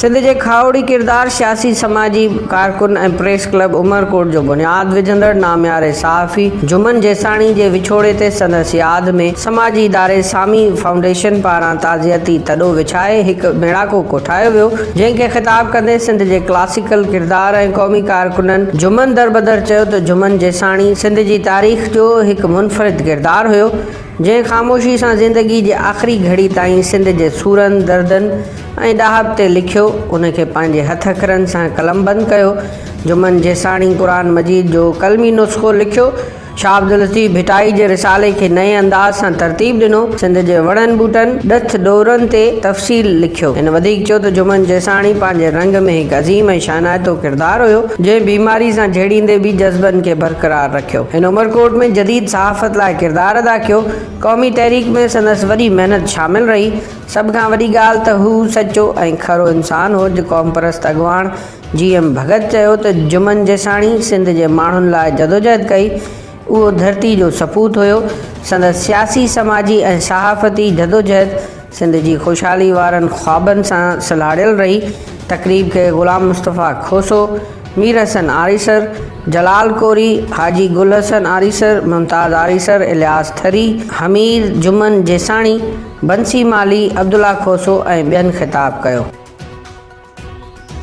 سنڌ جي کاهوڙي ڪردار، سياسي سماجي ڪارڪن ۽ پريس ڪلب عمرڪوٽ جو بنياد وجهندڙ نامياري صحافي جمن جيساڻي جي وڇوڙي تي سندس ياد ۾ سماجي اداري سامي فائونڊيشن پاران تعزيتي تڏو وڇائي هڪ ميڙاڪو ڪوٺايو ويو جنهن کي خطاب ڪندي سنڌ جي ڪلاسيڪل ڪردار ۽ قومي ڪارڪنن جمن دربدر چيو ته جمن جيساڻي سنڌ جي تاريخ جو هڪ منفرد ڪردار هيو جنهن خاموشي سان زندگي جي آخري گهڙي تائين سنڌ جي سورن، دردن ۽ ڏاهپ تي لکيو، ان کي پنهنجي هٿ اکرن سان قلمبند ڪيو. جمن جيساڻي قرآن مجيد جو قلمي نسخو لکيو. شاهه عبداللطيف ڀٽائي جي رسالي کي نئين انداز سان ترتيب ڏنو. سنڌ جي وڻن ٻوٽن، ڏٿ ڏورن تي تفصيل لکيو. هن وڌيڪ چيو ته جمن جيساڻي پنهنجي رنگ ۾ هڪ عظيم ۽ شانائتو ڪردار هيو، جنهن بيماري سان جهيڙيندي به جذبن کي برقرار رکيو. رکيو. هن عمرڪوٽ ۾ جديد صحافت لاء ڪردار ادا ڪيو. قومي تحريڪ ۾ سندس وڏي محنت شامل رهي. سڀ کان وڏي ڳالهه ته هو سچو ۽ کرو انسان هو. قومپرست اڳواڻ جي ايم ڀڳت چيو ته جمن جيساڻي سنڌ جي ماڻهن لاء جدوجهد ڪئي، اهو ڌرتي جو سپوت هيو. سندس سياسي، سماجي ۽ صحافتي جدوجهد سنڌ جي خوشحالي وارن خوابن سان سلهاڙيل رهي. تقريب کي غلام مصطفيٰ کوسو، مير حسن آريسر، جلال ڪوري، حاجي گل حسن آريسر، ممتاز آريسر، الياس ٿري، حمير جمن جيساڻي، بنسي مالهي، عبدالله کوسو ۽ ٻين خطاب ڪيو.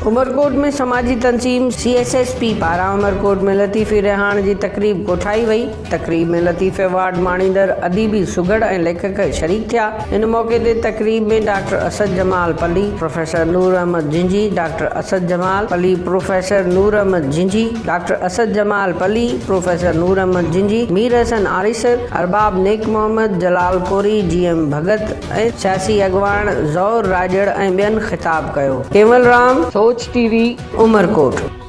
عمرڪوٽ ۾ سماجي تنظيم سي ايس ايس پي پاران عمرڪوٽ ۾ لطيفي رهاڻ جي تقريب ڪوٺائي وئي. تقريب ۾ لطيف ايوارڊ ماڻيندڙ اديبي سگهڙ ۽ ليکڪ شريڪ ٿيا. ان موقعي تي تقريب ۾ doctor Asad Jamal Palli, professor Noor Ahmed Jhanjhi, doctor Asad Jamal Palli, professor Noor Ahmed Jhanjhi, doctor Asad Jamal Palli, professor Noor Ahmed Jhanjhi, Mir Hassan Arisar, Arbab Nek Muhammad, Jalal Kori, G M Bhagat ۽ سياسي اڳواڻ زئور راڄڙ ۽ ٻين خطاب ڪيو. ڪيول رام، سوچ ٽي V, Umerkot.